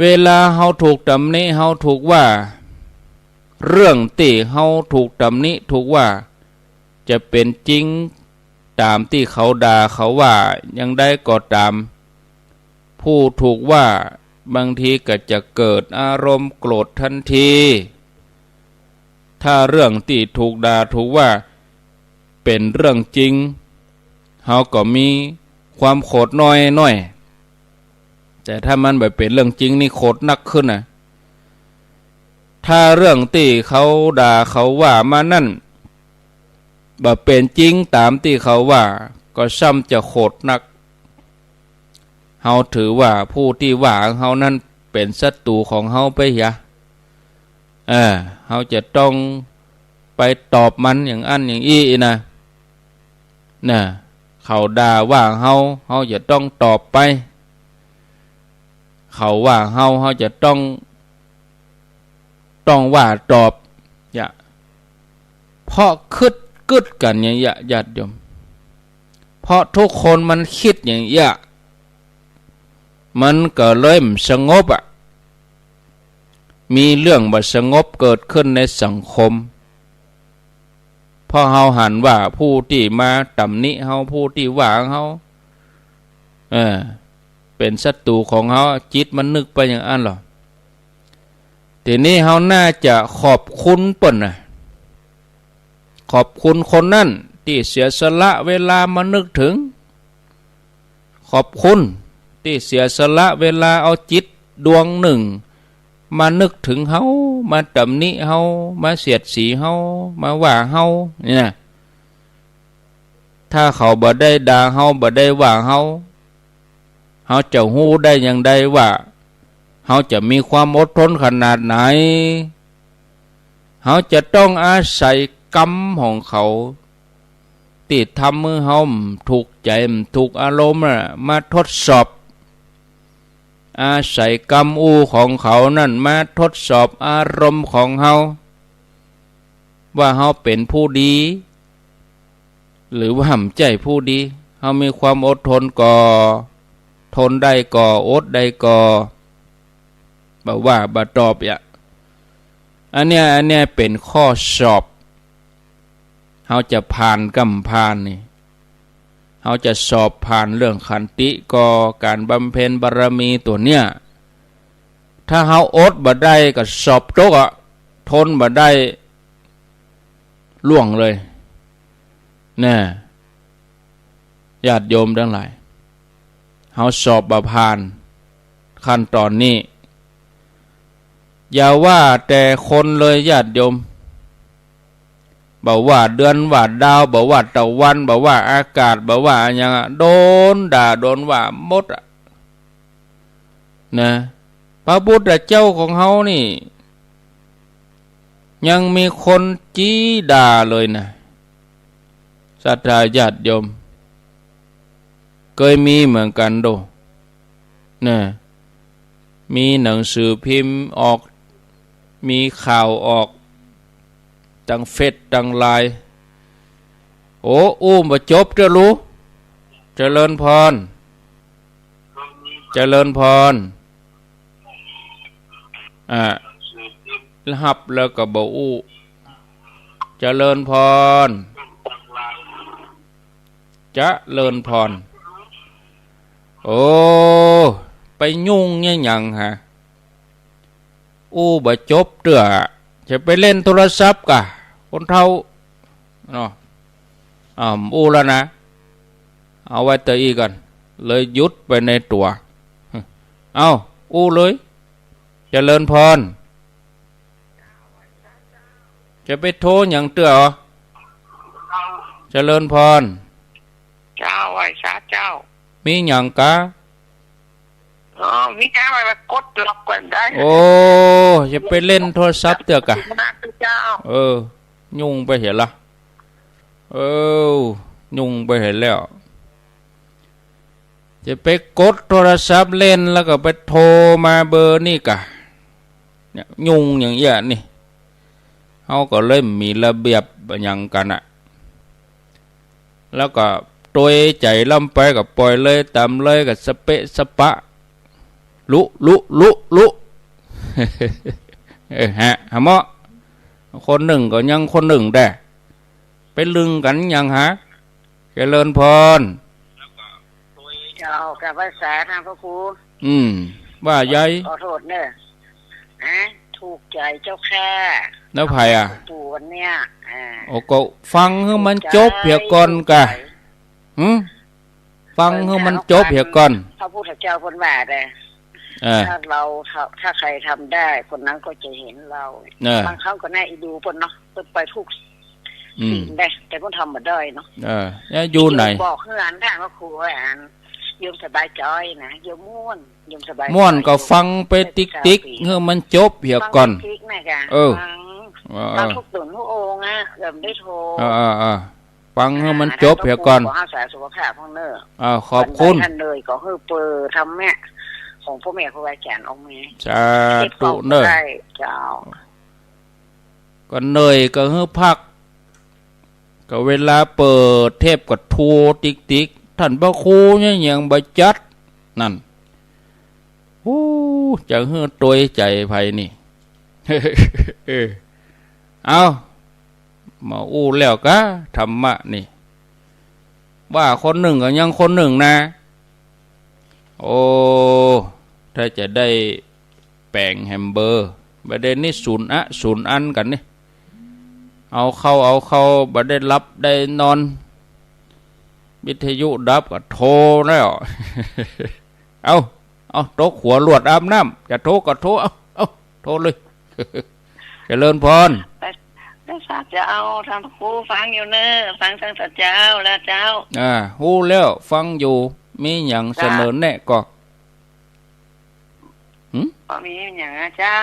เวลาเฮาถูกต๋ำหนิ เฮาถูกว่า เรื่องตี้เฮาถูกต๋ำหนิ ถูกว่า จะเป๋นจริง ต๋ามตี้เขาด่าเขาว่า อย่างใดก็ต๋าม ผู้ถูกว่าบางทีก็จะเกิดอารมณ์โกรธทันที ถ้าเรื่องตี้ถูกด่าถูกว่าเป๋นเรื่องจริง เฮาก็มีความโขดน้อยน้อย แต่ถ้ามันบ่เป๋นเรื่องจริงนี่โขดนักขึ้นนะ ถ้าเรื่องตี้เขาด่าเขาว่ามานั้น บ่เป๋นจริงต๋ามตี้เขาว่า ก็ซ้ำจะโขดนัก เฮาถือว่าผู้ตี้ว่าเฮานั้นเป๋นศัตรู๋ของเฮาไปเหีย เออ เฮาจะต้องไปตอบมันอย่างอั้นอย่างอี้นะ น่ะ เขาด่าว่าเฮา เฮาจะต้องตอบไป เขาว่าเฮา เฮาจะต้อง ต้องว่าตอบ เยียะ เพราะกึ๊ด กึ๊ดกั๋นอย่างเยียะ ญาติโยม เพราะทุกคนมันกึ๊ดอย่างเยียะ มันก็เลยบ่สงบอะ มีเรื่องบ่สงบเกิดขึ้นในสังคม เพราะเฮาหันว่าผู้ตี้มาตำหนิเฮา ผู้ตี้ว่าเฮา เออ เป๋นศัตรู๋ของเฮา จิตมันนึกไปอย่างอั้นลอ ทีนี้เฮาน่าจะขอบคุณเปิ้นนะ ขอบคุณคนนั้นตี้เสียสละเวลามานึกถึง ขอบคุณตี้เสียสละเวลาเอาจิตดวงนึ่งมานึกถึงเฮา มาตำหนิเฮา มาเสียดสีเฮา มาว่าเฮา นี่นะ ถ้าเขาบ่ได้ด่าเฮา บ่ได้ว่าเฮา เฮาจะฮู้ได้อย่างใดว่า เฮาจะมีความอดทนขนาดไหน เฮาจะต้องอาศัยกรรมของเขา ตี้ทำหื้อเฮาบ่ถูกใจ๋ บ่ถูกอารมณ์น่ะ มาทดสอบ อาศัยกรรมอู้ของเขานั้นมาทดสอบอารมณ์ของเฮา ว่าเฮาเป๋นผู้ดี หรือว่าบ่ใจ้ผู้ดี เฮามีความอดทนก่อ ทนได้ก่อ อดได้ก่อ บ่ว่าบ่ตอบเยียะ อันเนี้ย อันเนี้ยเป๋นข้อสอบ เฮาจะผ่านกำผ่านนี่ เฮาจะสอบผ่านเรื่องขันติก่อ ก๋านบำเพ็ญบารมีตั๋วเนี้ย ถ้าเฮาอดบ่ได้ก็สอบตกอะ ทนบ่ได้ ล่วงเลย น่ะ ญาติโยมตังหลาย เฮาสอบบ่ผ่านขั้นต๋อนนี้ อย่าว่าแต่คนเลยญาติโยม บ่ว่าเดือนว่าดาว บ่ว่าตะวัน บ่ว่าอากาศ บ่ว่าอะหยังอะ โดนด่าโดนว่าหมดอะ นะ พระพุทธเจ้าของเฮานี่ ยังมีคนจี้ด่าเลยนะ ศรัทธาญาติโยม เกยมีเหมือนกั๋นโด นะ มีหนังสือพิมพ์ออก มีข่าวออก ตังเฟซตังไลน์ โอ้ อู้บ่จบเตื้อลู เจริญพร เจริญพร อ่า ฮับแล้วก็บ่อู้ เจริญพร เจริญพร โอ้ ไปยุ่งเยียะหยังฮะ อู้บ่จบเตื้อ จะไปเล่นโทรศัพท์ก่ะ คนเฒ่าเนาะ อ่า อู้แล้วนะ เอาไว้เตื้ออี้ก่อน เลยหยุดไปในตั๋ว เอ้า อู้เลย เจริญพร จะไปโทรหยังเตื้อ เจริญพร เจ้า ไหว้สาเจ้า มีหยังกา อ๋อ มีหยัง ไปกดล็อกก่อนได้ โอ้ จะไปเล่นโทรศัพท์เตื้อกะ นะเจ้า เออ ยุ่งไปเหียละ เออ ยุ่งไปเหียแล้ว จะไปกดโทรศัพท์เล่นแล้วก็ไปโทรมาเบอร์นี่กะ เนี่ย ยุ่งอย่างเอี้ยนี่ เฮาก็เลยบ่มีระเบียบอะหยังกั๋นอะ แล้วก็ตวยใจ๋ล้ำไปก็ป่อยเลย ต๋ามเลยก็สะเปะสะปะ ลุ ลุ ลุ ลุ เออ ฮะ หาเหมาะ คนนึ่งก็ยังคนนึ่งแต๊ ไปลึงกั๋นหยังฮะ จริญพร เจ้ากราบไหว้สาท่านพระครู อืม ว่าใหญ่ ขอโทษเน่อ ฮะ ถูกใจ๋เจ้าข้า แล้วใผอะ ปู่วันเนี้ย อ่า โอ้ ก็ฟังหื้อมันจบเหียก่อนกะ ถูกใจ๋ หืม ฟังหื้อมันจบเหียก่อน พระพุทธเจ้าเปิ้นว่าเน่อ เออ ถ้าเราทำ ถ้าใครทำได้ คนนั้นก็จะเห็นเรา เออ บางครั้งก็น่าอิจฉาเปิ้นเนาะ เปิ้นไปถูก อืม ศีลได้ แต่เปิ้นทำบ่ได้เนาะ เออ แล้วอยู่ไหน บอกหื้ออันท่านพระครูว่าอัน โยมสบายใจ๋นะ โยมม่วน โยมสบายใจ๋ ม่วนก็ฟังไปติ๊กๆ หื้อมันจบเหียก่อน ฟังติ๊กๆ นะกะ เออ ฟัง เออ ฟังทุกต๋นทุกองค์อะ แบบได้โทร เออ เออ เออ ฟังหื้อมันจบเหียก่อน ขออาสาสุขภาพพ่องเน่อ อ่า ขอบคุณ วันใดท่านเหนื่อยก็หื้อเปิดธรรมะของพ่อแม่ครูบาอาจ๋ารย์ออกมา สาธุเน่อ เทศน์ก็ได้เจ้า ก็เหนื่อยก็หื้อพัก ก็เวลาเปิดเทศน์ก็โทรติ๊กๆ ท่านพระครูเนี่ยยังบ่จัด นั่น โอ้ จะหื้อตวยใจ๋ใผนี่ เออ เอา มาอู้แล้วกะ ธรรมะนี่ ว่าคนนึ่งก็ยังคนนึ่งนะ โอ้ ถ้าจะได้แป๋งแหมเบอร์ บ่าเดี่ยวนี้สุนอะสุนอันกั๋นนี่ เอาเข้า เอาเข้า บ่ได้หลับได้นอน วิทยุดับก็โทรแล้ว เอา เอา ตกหัวลวดอาบน้ำ จะโทรก็โทร เอา เอา โทรเลย เจริญพร ได้ ได้ทราบเจ้า ท่านพระครูฟังอยู่เน่อ ฟังตั้งแต่เจ๊าแล้วเจ้า อ่า ฮู้แล้ว ฟังอยู่ มีหยังเสนอแนะก่อ หืม บ่มีหยังอะเจ้า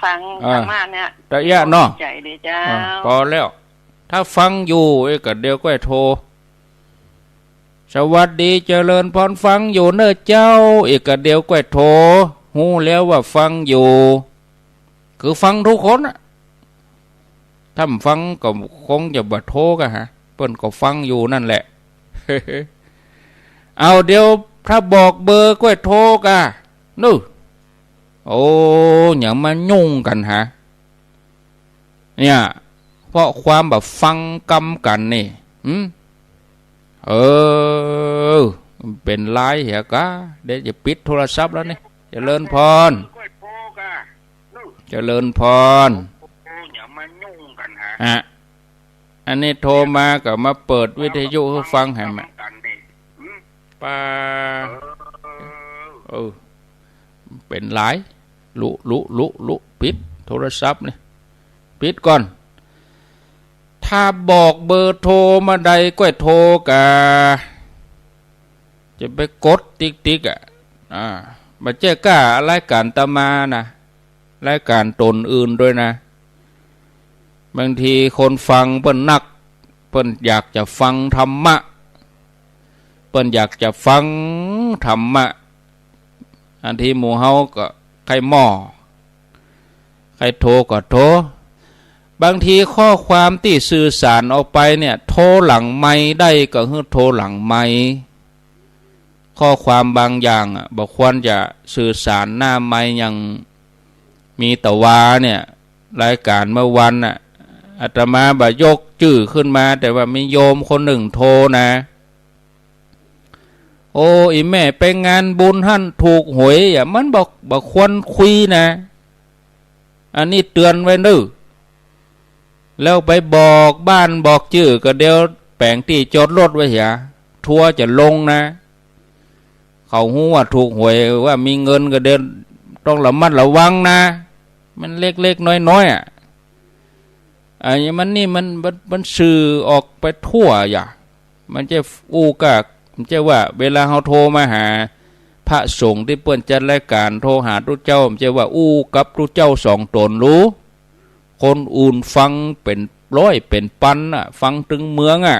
ฟัง อ่า ธรรมะเนี่ย ตะเยียะเนาะ ใจ๋ดีเจ้า อ่า ปอแล้ว ถ้าฟังอยู่ เอ้ย ก็เดี๋ยวก้อยโทร สวัสดี เจริญพร ฟังอยู่เน่อเจ้า เอ้ย ก็เดี๋ยวก้อยโทร ฮู้แล้วว่าฟังอยู่ คือฟังทุกคนน่ะ ถ้าบ่ฟังก็คงจะบ่โทรกะฮะ เปิ้นก็ฟังอยู่นั่นแหละ เอา เดี๋ยวถ้าบอกเบอร์ก้อยโทรกะ นู่น โอ้ อย่ามายุ่งกั๋นฮะ เนี่ย เพราะความบ่ฟังกำกั๋นนี่ หืม เออ เป๋นไรเหียกะ เดี๋ยวจะปิดโทรศัพท์แล้วนี่ เจริญพร เจริญพร อ่ะ อันนี้โทรมาก็มาเปิดวิทยุหื้อฟังแหม ป้า เออ เป๋นไร ลุ ลุ ลุ ลุ ปิดโทรศัพท์นี่ ปิดก่อน ถ้าบอกเบอร์โทรมาได้ก้อยโทรกะ จะไปกดติ๊กๆ อ่ะ อ่า บ่ใจ้ก้ารายก๋านอาตมานะ รายก๋านต๋นอื่นด้วยนะ บางทีคนฟังเปิ้นนัก เปิ้นอยากจะฟังธรรมะ เปิ้นอยากจะฟังธรรมะ อันตี้หมู่เฮาก็ใค่หม้อ ใค่โทรก็โทร บางทีข้อความตี้สื่อสารออกไปเนี่ย โทรหลังไมค์ได้ก็หื้อโทรหลังไมค์ ข้อความบางอย่างอะ บ่ควรจะสื่อสารหน้าไมค์ อย่างมีตะวาเนี่ย รายก๋านเมื่อวันน่ะ อาตมาบ่ยกจื้อขึ้นมา แต่ว่ามีโยมคนนึ่งโทรนะ โอ้ อี่แม่ไปงานบุญหั้นถูกหวยอะ มันบ่ บ่ควรคุยนะ อันนี้เตือนไว้เน่อ แล้วไปบอกบ้านบอกจื้อก็เดี๋ยวแป๋งตี้จอดรถไว้เหีย ทัวร์จะลงนะ เขาฮู้ว่าถูกหวย ว่ามีเงินก็เดี๋ยวต้องระมัดระวังนะ มันเล็กๆ น้อยๆ อะ อันนี้มันนี่มัน มัน มันสื่อออกไปทั่วอย่า บ่ใจ้อู้กะ บ่ใจ้ว่าเวลาเฮาโทรมาหาพระสงฆ์ตี้เปิ้นจัดรายก๋าน โทรหาตุ๊เจ้า บ่ใจ้ว่าอู้กับตุ๊เจ้าสองต๋นลู คนอื่นฟังเป๋นร้อยเป๋นปันน่ะ ฟังตึงเมืองอะ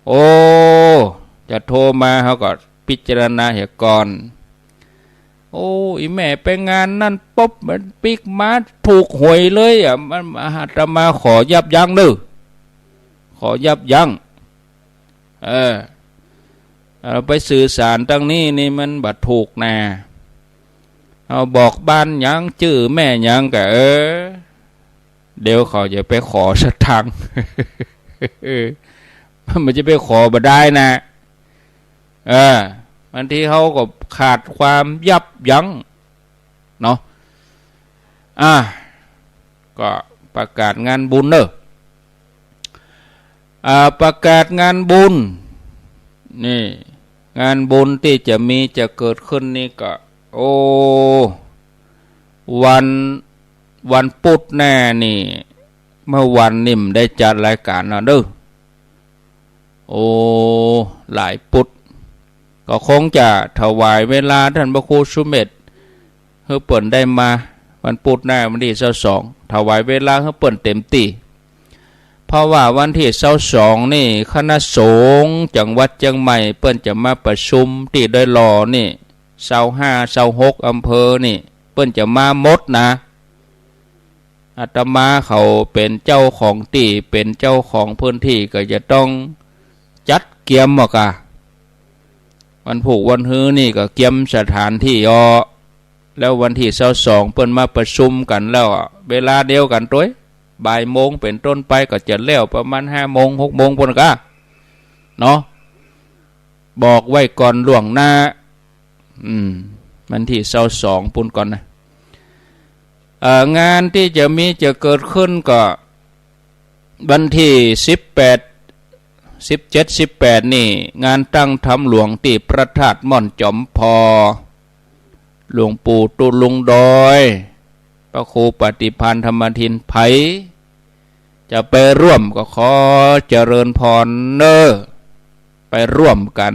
โอ้ จะโทรมาเฮาก็พิจารณาเหียก่อน โอ้ อี่แม่ไปงานนั่นปุ๊บ มันปิ๊กมาถูกหวยเลยอะ มัน อาตมาขอยับยั้งเน่อ ขอยับยั้ง เออ เอาไปสื่อสารตังนี้นี่มันบ่ถูกนะ เอาบอกบ้านหยังจื้อแม่หยังกะ เออ เดี๋ยวเขาจะไปขอสตางค์ มันจะไปขอบ่ได้นะ เออ บางทีเฮาก็ขาดความยับยั้งเนาะ อ่ะ ก็ประกาศงานบุญเนอะ อ่า ประกาศงานบุญ นี่ งานบุญตี้จะมีจะเกิดขึ้นนี่ก็ โอ้ วัน วันพุธแน่นี่ เมื่อวันนี่มันได้จัดรายการแล้วเด้อ โอ้ หลายพุธ ก็คงจะถวายเวลาต้านพระครูสุเมธ หื้อเปิ้นได้มาวันพุธหน้าวันตี้ซาวสอง ถวายเวลาหื้อเปิ้นเต็มตี้ เพราะว่าวันตี้ซาวสองนี่คณะสงฆ์จังหวัดเจียงใหม่เปิ้นจะมาประชุมตี้ดอยหล่อนี่ ซาวห้า ซาวหกอำเภอนี่ เปิ้นจะมาหมดนะ อาตมาเขาเป๋นเจ้าของตี้ เป๋นเจ้าของพื้นตี้ก็จะต้องจัดเกียมหมดกะ วันพูกวันฮื้อนี่ก็เกียมสถานตี้อ้อ แล้ววันตี้ซาวสองเปิ้นมาประชุมกั๋นแล้วอะ เวลาเดียวกั๋นตวย บ่ายโมงเป๋นต้นไปก็จะแล้วประมาณห้าโมง หกโมงปู้นกะ เนาะ บอกไว้ก่อนล่วงหน้า อืม วันตี้ซาวสองปู้นก่อนนะ เอ่อ งานตี้จะมีจะเกิดขึ้นก็ วันตี้สิบแปด สิบเจ็ด สิบแปด นี่ งานตั้งธรรมหลวงตี้พระธาตุม่อนจ๋อมพอ หลวงปู่ตุ๊ลุงดอย พระครูปฏิภาณธรรมทิน ใผจะไปร่วมก็ขอเจริญพรเน่อ ไปร่วมกั๋น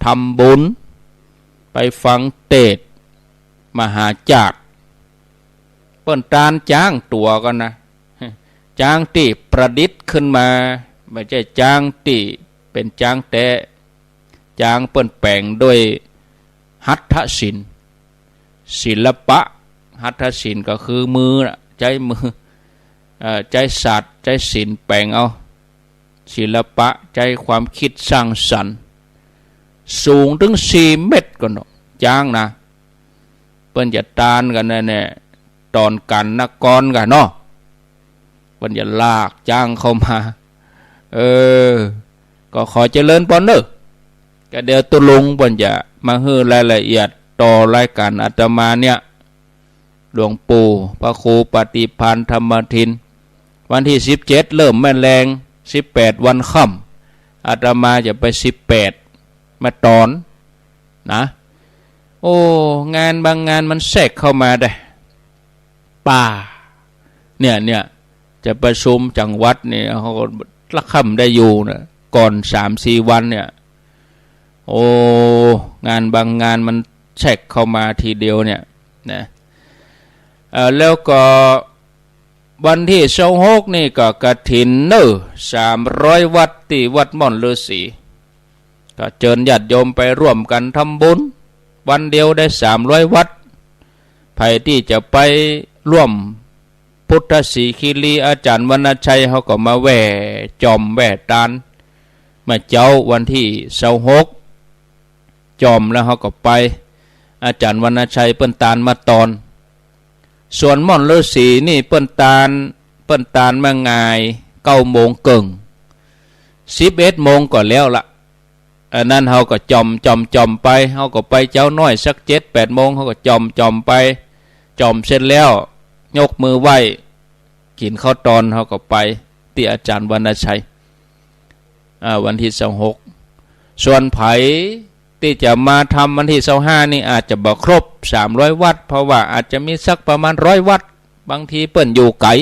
ทำบุญ ไปฟังเตสน์มหาจาก เปิ้นตานจ๊างตั๋วก่อนนะ จ๊างตี้ประดิษฐ์ขึ้นมา บ่ใจ้จ๊างตี้เป๋นจ๊างแต๊ จ๊างเปิ้นแป๋งด้วยหัตถศิลป์ ศิลปะ หัตถศิลป์ก็คือมือน่ะ ใจ๊มือ เอ่อ ใจ๊ศาสตร์ ใจ๊ศิลป์แป๋งเอา ศิลปะ ใจ๊ความกึ๊ดสร้างสรรค์ สูงเถิงสี่เมตรก่อนเนาะ จ๊างนะ เปิ้นจะตานกั๋นแน่ๆ ต๋อนก๋านนครก่ะเนาะ เปิ้นจะลากจ๊างเข้ามา เออ ก็ขอเจริญพรเน่อ ก็เดี๋ยวตุ๊ลุงเปิ้นจะมาหื้อรายละเอียดต่อรายก๋านอาตมาเนี่ย หลวงปู่พระครูปฏิภาณธรรมทิน วันตี้สิบเจ็ดเริ่มแม่แลง สิบแปดวันค่ำ อาตมาจะไปสิบแปดมาตอนนะ โอ้ งานบางงานมันแทรกเข้ามาได้ ป่า เนี่ย เนี่ย จะประชุมจังหวัดเนี่ย เขาก็ละค่ำได้อยู่นะ ก่อนสามสี่วันเนี่ย โอ้ งานบางงานมันแทรกเข้ามาทีเดียวเนี่ยนะ เอ่อ แล้วก็วันตี้ซาวหกนี่ก็กฐินเน่อ สามร้อยวัตต์ ตี้วัดม่อนฤๅษี ก็เจิญญาติโยมไปร่วมกั๋นทำบุญ วันเดียวได้สามร้อยวัตต์ ใผตี้จะไปร่วมพุทธสีคีรี อาจ๋ารย์วรรณชัยเขาก็มาแว่จอมแว่ตาน เมื่อเจ๊าวันตี้ซาวหก จอมแล้วเขาก็ไป อาจ๋ารย์วรรณชัยเปิ้นตานมาตอน ส่วนม่อนฤๅษีนี่เปิ้นตาน เปิ้นตานมางายเก้าโมงเกิ่ง สิบเอ็ดโมงก็แล้วละ อันนั้นเขาก็จอม จอม จอมไป เขาก็ไปเจ๊าน้อยสักเจ็ดแปดโมง เขาก็จอม จอมไป จอมเสร็จแล้ว ยกมือไหว้ กิ๋นข้าวตอน เขาก็ไปตี้อาจ๋ารย์วรรณชัย อ่า วันตี้ซาวหก ส่วนใผตี้จะมาทำวันตี้ซาวห้านี่อาจจะบ่ครบสามร้อยวัตต์ เพราะว่าอาจจะมีสักประมาณร้อยวัตต์ บางทีเปิ้นอยู่ไก๋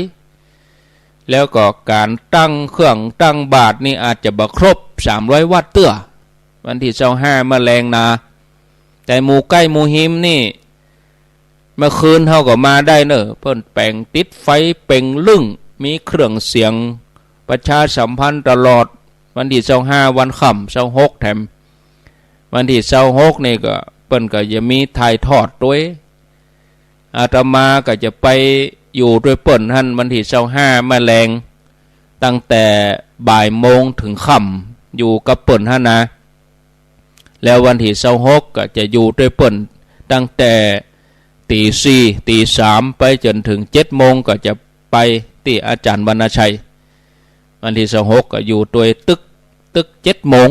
แล้วก็ก๋านตั้งเครื่องตั้งบาตรนี่อาจจะบ่ครบสามร้อยวัตต์เตื้อ วันตี้ซาวห้าแม่แลงนา แต่หมู่ใก้หมู่ฮิมนี่ เมื่อคืนเขาก็มาได้เน่อ เปิ้นแป๋งติดไฟเป่งลึ่ง มีเครื่องเสียงประชาสัมพันธ์ตลอด วันตี้ซาวห้าวันค่ำ ซาวหกแถม วันตี้ซาวหกนี่ก็เปิ้นก็จะมีถ่ายทอดตวย อาตมาก็จะไปอยู่ตวยเปิ้นหั้น วันตี้ซาวห้าแม่แลง ตั้งแต่บ่ายโมงเถิงค่ำ อยู่กับเปิ้นหั้นนะ แล้ววันตี้ซาวหกก็จะอยู่ตวยเปิ้นตั้งแต่ตี๋สี่ ตี๋สาม ไปจ๋นเถิงเจ็ดโมง ก็จะไปตี้อาจ๋ารย์วรรณชัย วันตี้ซาวหกก็อยู่ตวยตึก ตึกเจ็ดโมง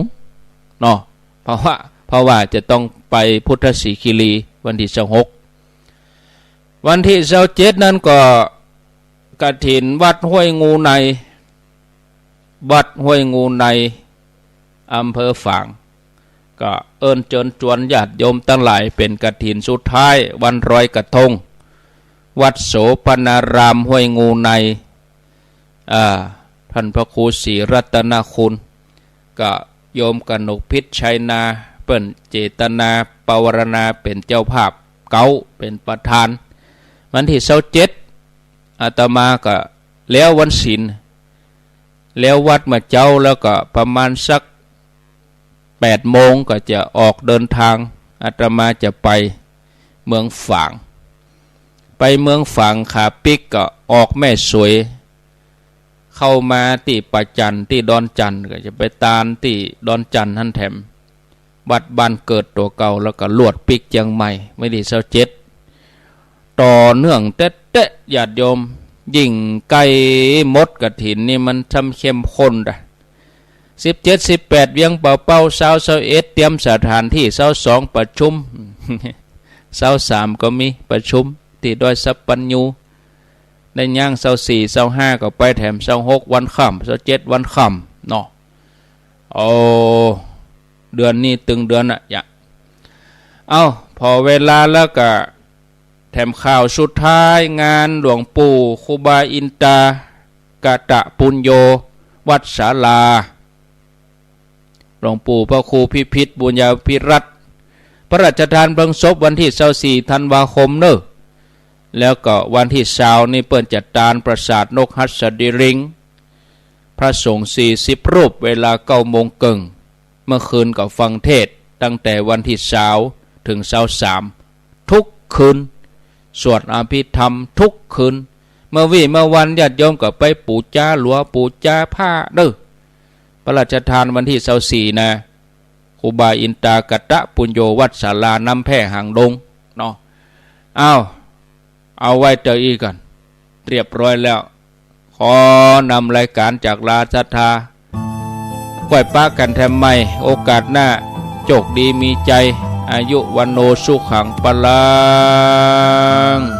เนาะ เพราะว่า เพราะว่าจะต้องไปพุทธสีคีรีวันตี้ซาวหก วันตี้ซาวเจ็ดนั้นก็กฐินวัดห้วยงูใน วัดห้วยงูใน อำเภอฝาง ก็เอิ้นเจิญจวนญาติโยมตังหลาย เป๋นกฐินสุดท้ายวันลอยกระทง วัดโสภณารามห้วยงูใน อ่า ต้านพระครูศรีรัตนคุณ ก็โยมกนกพิษชัยนา เปิ้นเจตนาปวารณาเป๋นเจ้าภาพเก๊า เป๋นประธาน วันตี้ซาวเจ็ด อาตมาก็แล้ววันศีล แล้ววัดเมื่อเจ๊าแล้วก็ประมาณสักแปดโมงก็จะออกเดินทาง อาตมาจะไปเมืองฝาง ไปเมืองฝางขาปิ๊กก็ออกแม่สวย เข้ามาตี้ป่าจันตี้ดอนจันก็จะไปตานตี้ดอนจันหั้นแถม วัดบ้านเกิดตั๋วเก่า แล้วก็ลวดปิ๊กเจียงใหม่ วันตี้ซาวเจ็ด ต่อเนื่องเต๊ะๆ ญาติโยม ยิ่งใก้หมดกฐินนี่มันช่ำเข้มข้นดะ สิบเจ็ด สิบแปด เวียงป่าเป้า ซาว ซาวเอ็ด เตรียมสถานตี้ ซาวสอง ประชุม ซาวสาม ก็มีประชุมตี้ดอยสัปปัญญู ได้ย่าง ซาวสี่ ซาวห้า ก็ไปแถม ซาวหก วันค่ำ ซาวเจ็ด วันค่ำเนาะ โอ้ เดือนนี้ตึงเดือนอะ อย่า เอ้า ผ่อเวลาแล้วก็แถมข่าวสุดท้าย งานหลวงปู่ครูบาอินตากะตะปุญโญ วัดศาลา หลวงปู่พระครูพิพิธบุญญาภิรัตน์ พระราชทานเพลิงศพวันตี้ซาวสี่ ธันวาคมเน่อ แล้วก็วันตี้ซาวนี่เปิ้นจะตานปราสาทนกหัสดีลิง พระสงฆ์สี่สิบรูป เวลาเก้าโมงเกิ่ง เมื่อคืนก็ฟังเทศน์ตั้งแต่วันตี้ซาวเถิงซาวสาม ทุกคืน สวดอภิธรรมทุกคืน เมื่อวี้เมื่อวันญาติโยมก็ไปปู๋จาหลัวปู๋จาผ้าเน่อ พระราชทานวันตี้ซาวสี่นะ ครูบาอินตากะตะปุญโญ วัดศาลาน้ำแพร่หางดงเนาะ อ้าว เอาไว้เต้าอี้ก่อน เรียบร้อยแล้ว ขอนำรายก๋านจากลาศรัทธา ก้อยปะกั๋นแถมใหม่ โอกาสหน้า โจคดีมีชัย อายุวัณโณ สุขัง พลัง